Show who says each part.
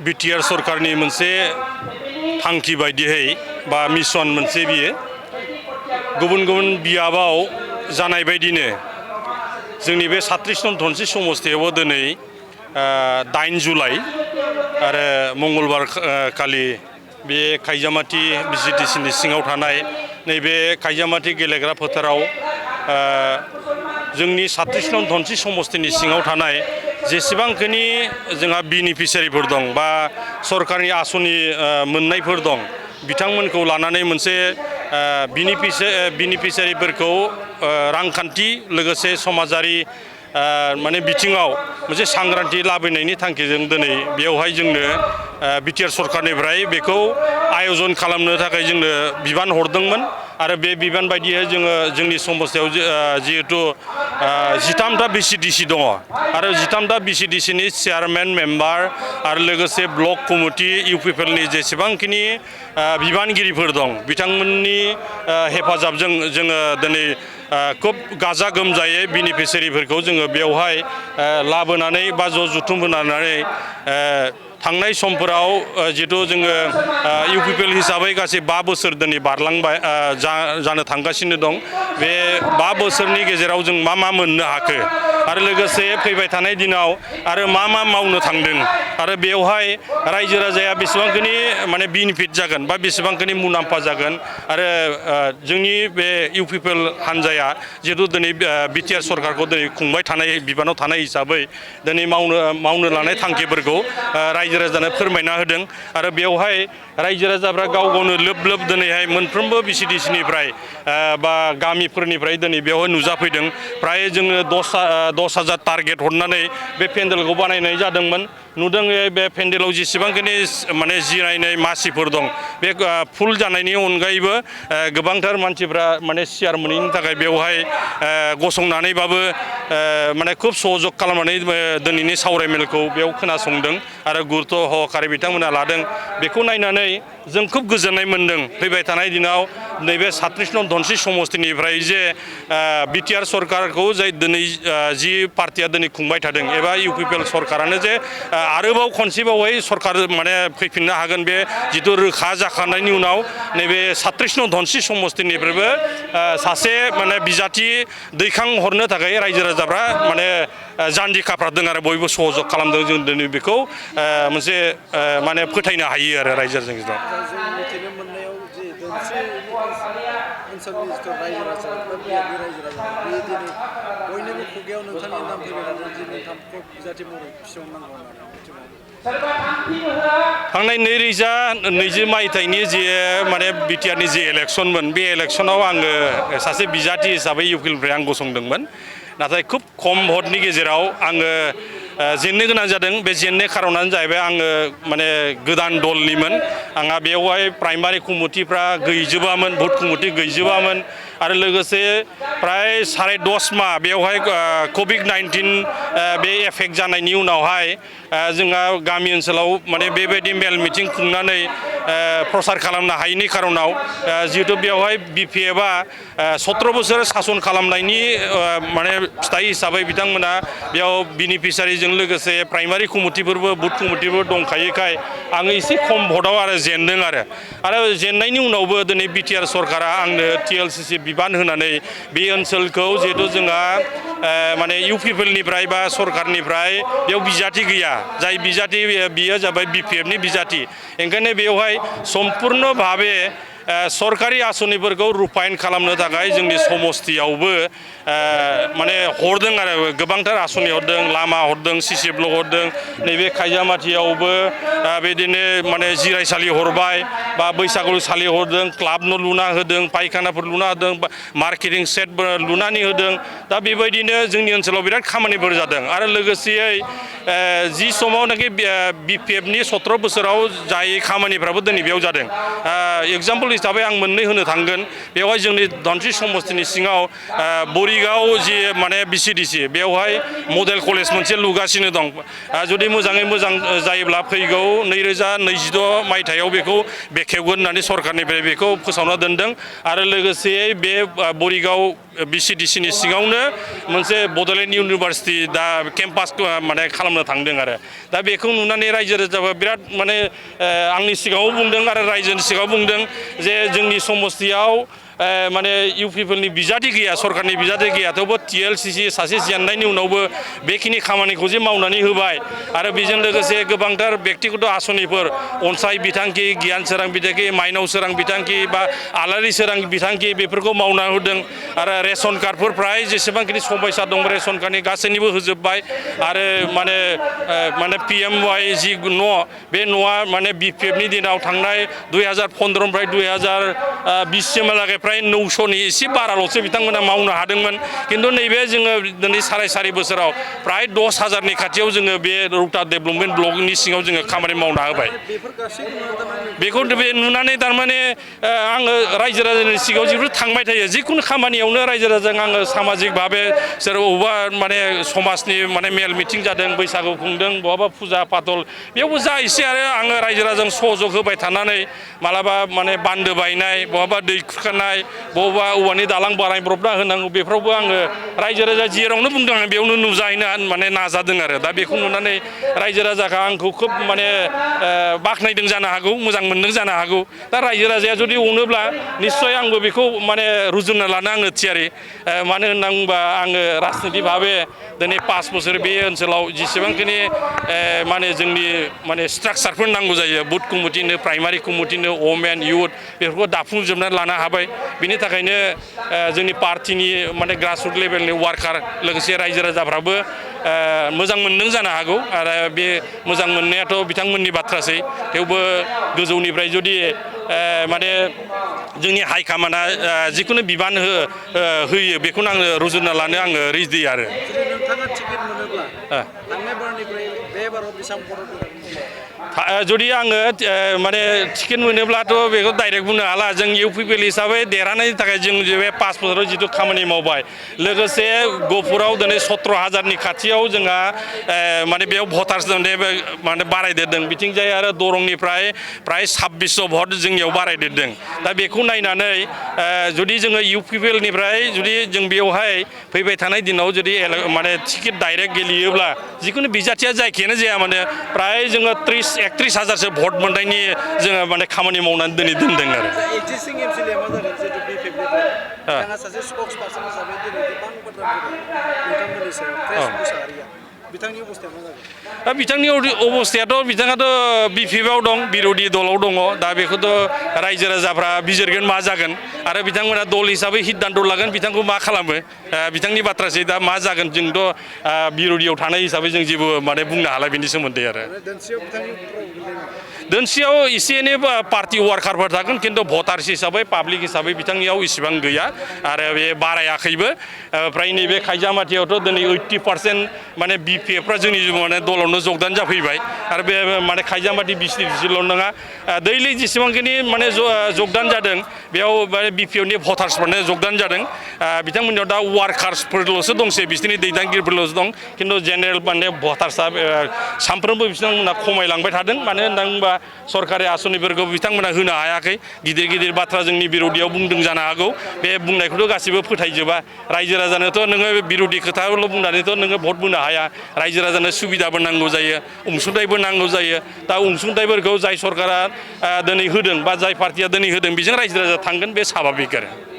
Speaker 1: BTR सरकारनि मोनसे थांखि बायदियै बा मिशन मोनसे बियो गुबुन गुबुन बियाबाव जानाय बायदिनो जोंनि बे 37 नं धनस्रि समस्तियावबो दिनै 8 जुलाइ आरो मंगलबार खालि बे खायजामाटि बिजिटिसिनि सिङाव थानाय नैबे खायजामाटि गेलेग्रा फोथाराव जोंनि 37 नं धनस्रि समस्तिनि सिङाव थानाय जेसेबांखिनि जोंहा बेनिफिसियारिफोर दं बा सरकारनि आसनि मोननायफोर दं बिथांमोनखौ लानानै मोनसे बेनिफिसियारिफोरखौ रांखान्थि लोगोसे समाजारि माने बिथिङाव मोनसे सांग्रांथि लाबोनायनि थांखिजों दिनै बेयावहाय जोंनो बिटिआर सरकारनिफ्राय बेखौ आयजन खालामनो थाखाय जोंनो बिबान हरदोंमोन आरो बे बिबान बायदियै जोङो जोंनि समस्तियाव जिहेतु 13टा बिसिडिसि दङ आरो 13टा बिसिडिसिनि चेयारमेन मेम्बार आरो लोगोसे ब्लक कमिटि इउपिपिएलनि जेसेबांखिनि बिबानगिरिफोर दं बिथांमोननि हेफाजाबजों जोङो दिनै खुब गाजा गोमजायै बेनिफिसियारिफोरखौ जोङो बेवहाय लाबोनानै बा जथुम होनानै थांनाय समफोराव जिहेतु जोङो इउपिपिएल हिसाबै गासै 5 बोसोर दिनै बारलांबाय जानो थांगासिनो दं बे 5 बोसोरनि गेजेराव जों मा मोननो हाखो आरो लोगोसे फैबाय थानाय दिनाव आरो मा मावनो थांदों आरो बेवहाय रायजो राजाया बेसेबांखिनि माने बेनिफिट जागोन बा बेसेबांखिनि मुलाम्फा जागोन आरो जोंनि बे इउपिपिएल हान्जाया जिहेतु दिनै बिटिआर सरकारखौ दिनै खुंबाय थानाय बिबानाव थानाय हिसाबै दिनै मावनो लानाय थांखिफोरखौ रायजो राजानो फोरमायना होदों आरो बेवहाय रायजो राजाफ्रा गाव गावनो लोब दिनैहाय मोनफ्रोमबो बिसिडिसिनिफ्राय बा गामिफोरनिफ्राय दिनै बेवहाय नुजाफैदों फ्राय जोङो 10,000 टारगेट हरनानै बे पेन्डेलखौ बानायनाय जादोंमोन नुदों बे पेन्डेलाव जेसेबांखिनि माने जिरायनाय मासिफोर दं बे फुल जानायनि अनगायैबो गोबांथार मानसिफ्रा माने सियार मोनैनि थाखाय बेवहाय गसंनानैबाबो माने खुब सहजग खालामनानै दिनैनि सावरायमेलखौ बेयाव खोनासंदों आरो गुरुत्व सहकारै बिथांमोना लादों बेखौ नायनानै जों खुब गोजोननाय मोनदों फैबाय थानाय दिनाव नैबे 37 नं धनस्रि समस्तिनिफ्राय जे बिटिआर सरकारखौ जाय दिनै जि पार्टिया दिनै खुंबाय थादों एबा इउपिपिएल सरकारानो जे आरोबाव खनसेबावै सरकार माने फैफिननो हागोन बे जिथु रोखा जाखांनायनि उनाव नैबे 37 नं धनस्रि समस्तिनिफ्रायबो सासे माने बिजाथि दैखांहरनो थाखाय रायजो राजाफ्रा माने जान्जि खाफ्रादों आरो बयबो सहजग खालामदों जों दिनै बेखौ मोनसे माने फोथायनो हायो आरो रायजो राजाजों थांनाय 2020 मायथाइनि जे माने बिटिआरनि जे इलेक्शनमोन बे इलेक्शनाव आङो सासे बिजाथि हिसाबै इउपिपिएलनिफ्राय आं गसंदोंमोन नाथाय खुब खम भटनि गेजेराव आङो जेननो गोनां जादों बे जेननाय खारनानो जाहैबाय आङो माने गोदान दलनिमोन आंहा बेवहाय प्राइमारि कमिटिफ्रा गैजोबामोन भट कमिटि गैजोबामोन आरो लोगोसे प्राय 10.5 माह बेवहाय कभिड-19 बे एफेक्ट जानायनि उनावहाय जोंहा गामि ओनसोलाव माने बेबायदि मेल मिटिं खुंनानै प्रसार खालामनो हायैनि खारनाव जिहेतु बेवहाय बिपिएफआ 17 बोसोर सासन खालामनायनि माने फिथाइ हिसाबै बिथांमोना बेयाव बेनिफिसियारिजों लोगोसे प्राइमारि कमिटिफोरबो बुथ कमिटिफोर दंखायोखाय आङो एसे खम भटआव आरो जेनदों आरो जेननायनि उनावबो दिनै बिटिआर सरकारा आंनो टिएलसिसि बिबान होनानै बे ओनसोलखौ जिहेतु जोंहा माने इउपिपिएलनिफ्राय बा सरकारनिफ्राय बेयाव बिजाथि गैया जाय बिजाथि बियो जाबाय बिपिएफनि बिजाथि ओंखायनो बेवहाय सम्पुर्ण भाबे सरकारि आसनिफोरखौ रुपायन खालामनो थाखाय जोंनि समस्तियावबो माने हरदों आरो गोबांथार आसनि हरदों लामा हरदों सिसि ब्लक हरदों नैबे खायजामाटियावबो बिदिनो माने जिरायसालि हरबाय बा बैसागुसालि हरदों क्लाब न' लुना होदों पायखानाफोर लुना होदों मार्केटिं सेट लुनानै होदों दा बेबायदिनो जोंनि ओनसोलाव बिराद खामानिफोर जादों आरो लोगोसेयै जि समावनाखि बिपिएफनि 17 बोसोराव जाय खामानिफ्राबो दिनै बेयाव जादों एग्जाम्पल हिसाबै आं मोननै होनो थांगोन बेवहाय जोंनि धनस्रि समस्तिनि सिङाव बरिगाव जि माने बिसिडिसि बेवहाय मडेल कलेज मोनसे लुगासिनो दं जुदि मोजाङै मोजां जायोब्ला फैगौ 2026 मायथाइयाव बेखौ बेखेवगोन होननानै सरकारनिफ्राय बेखौ फोसावना दोनदों आरो लोगोसे बे बरिगाव BCDC नि सिङावनो मोनसे बड'लेण्ड इउनिभार्सिटि दा केम्पास माने खालामनो थांदों आरो दा बेखौ नुनानै रायजो राजाफ्रा बिराद माने आंनि सिगाङाव बुंदों आरो रायजोनि सिगाङाव बुंदों जे जोंनि समस्तियाव माने इउपिपिएलनि बिजाथि गैया सरकारनि बिजाथि गैया थेवबो TLCC सासे जेननायनि उनावबो बेखिनि खामानिखौ जे मावनानै होबाय आरो बेजों लोगोसे गोबांथार व्यक्तिगत आसनिफोर अनसाय बिथांखि गियान सोरां बिथांखि माइनाव सोरां बिथांखि बा आलारि सोरां बिथांखि बेफोरखौ मावना होदों आरो रेशन कार्डफोर फ्राय जेसेबांखिनि समयसा दं रेशन कार्डनि गासैनिबो होजोब्बाय आरो माने PMY जि न' बे न'आ माने BPF नि दिनाव थांनाय 2015 निफ्राय 2020 सिमहालागै फ्राय 900नि एसे बाराल'सो बिथांमोना मावनो हादोंमोन किन्तु नैबे जोङो दिनै साराय बोसोराव फ्राय 10,000नि खाथियाव जोङो बे रौता डेभेलपमेन्ट ब्लकनि सिङाव जोङो खामानि मावना होबाय बेखौ नुनानै थारमाने आङो रायजो राजानि सिगाङाव जिहेतु थांबाय थायो जिखुनु खामानियावनो रायजो राजाजों आङो सामाजिक भाबे सोरबा माने समाजनि माने मेल मिटिं जादों बैसागु खुंदों बहाबा फुजा फाथल बेयावबो जा एसे आरो आङो रायजो राजाजों सहयोग होबाय थानानै मालाबा माने बान्दो बायनाय बहाबा दै खुरखानाय बबावबा औवानि दालां बानायब्रबना होनांगौ बेफोरावबो आङो रायजो राजा जेरावनो बुंदों आं बेयावनो नुजाहैनो माने नाजादों आरो दा बेखौ नुनानै रायजो राजाखौ आंखौ खोब माने बाख्नायदों जानो हागौ मोजां मोनदों जानो हागौ दा रायजो राजाया जुदि अनोब्ला निस्सय आंबो बेखौ माने रुजुनना लानो आङो थियारि मानो होनना बुंबा आङो राजनिति भाबे दिनै 5 बोसोर बे ओनसोलाव जेसेबांखिनि माने जोंनि माने स्ट्राक्चारफोर नांगौ जायो बुथ कमिटिनो प्राइमारि कमिटिनो वमेन इउथ बेफोरखौ दाफुंजोबनानै लानो हाबाय बिनि थाखायनो जोंनि पार्टिनि माने ग्रासरुट लेभेलनि वार्कार लोगोसे रायजो राजाफ्राबो मोजां मोनदों जानो हागौ आरो बे मोजां मोननायाथ' बिथांमोननि बाथ्रासै थेवबो गोजौनिफ्राय जुदि माने जोंनि हाइकमान्डआ जिखुनु बिबान होयो बेखौनो आङो रुजुनना लानो आङो रेडि आरो जुदि आङो माने टिकेट मोनोब्लाथ' बेखौ डाइरेक्ट बुंनो हाला जों इउपिपिएल हिसाबै देरहानायनि थाखाय जों बे 5 बोसोराव जिथु खामानि मावबाय लोगोसे गहपुराव दिनै 17,000नि खाथियाव जोंहा माने बेयाव भटार्स माने बारायदेरदों बिथिंजाय आरो दरंनिफ्राय प्राय 2600 भट जोंनियाव बारायदेरदों दा बेखौ नायनानै जुदि जोङो इउपिपिएलनिफ्राय जुदि जों बेवहाय फैबाय थानाय दिनाव जुदि माने टिकेट डाइरेक्ट गेलेयोब्ला जिखुनु बिजाथिया जायखियानो जाया माने प्राय जोङो 31,000सो भट मोननायनि जोङो माने खामानि मावनानै दिनै दोनदों आरो दा बिथांनि अबस्थायाथ' बिथाङाथ' BPF-आव दं बिर'धि दलाव दङ दा बेखौथ' रायजो राजाफ्रा बिजिरगोन मा जागोन आरो बिथांमोना दल हिसाबै सिद्धान्त लागोन बिथांखौ मा खालामो बिथांनि बाथ्रासै दा मा जागोन जोंथ' बिर'धियाव थानाय हिसाबै जों जेबो माने बुंनो हाला बेनि सोमोन्दै आरो दोनसेयाव एसे एनै पार्टि वार्कारफोर थागोन खिन्थु भटार्स हिसाबै पाब्लिक हिसाबै बिथांनियाव इसेबां गैया आरो बे बारायाखैबो फ्राय नैबे खायजामाथियावथ' दिनै 80% माने BPF-फ्रा जोंनि माने दलावनो जगदान जाफैबाय आरो बे माने खायजामाथि BCDC-ल' नङा दैलि जेसेबांखिनि माने जगदान जादों बेयाव माने BPF-नि भटार्सफोरनो जगदान जादों बिथांमोननियाव दा वार्कार्सफोरल'सो दंसै बिसोरनि दैदेनगिरिफोरल'सो दं खिन्थु जेनेरेल माने भटार्सआ सानफ्रोमबो बिथांमोना खमायलांबाय थादों मानो होनना बुंबा सरकारि आसनिफोरखौ बिथांमोना होनो हायाखै गिदिर गिदिर बाथ्रा जोंनि बिर'धियाव बुंदों जानो हागौ बे बुंनायखौथ' गासिबो फोथायजोबा रायजो राजानोथ' नोङो बिर'धि खोथाल' बुंनानैथ' नोङो भट बुंनो हाया रायजो राजानो सुबिदाबो नांगौ जायो अनसुंथाइबो नांगौ जायो दा अनसुंथाइफोरखौ जाय सरकारा दिनै होदों बा जाय पार्टिया दिनै होदों बेजों रायजो राजा थांगोन बे साभाबिक आरो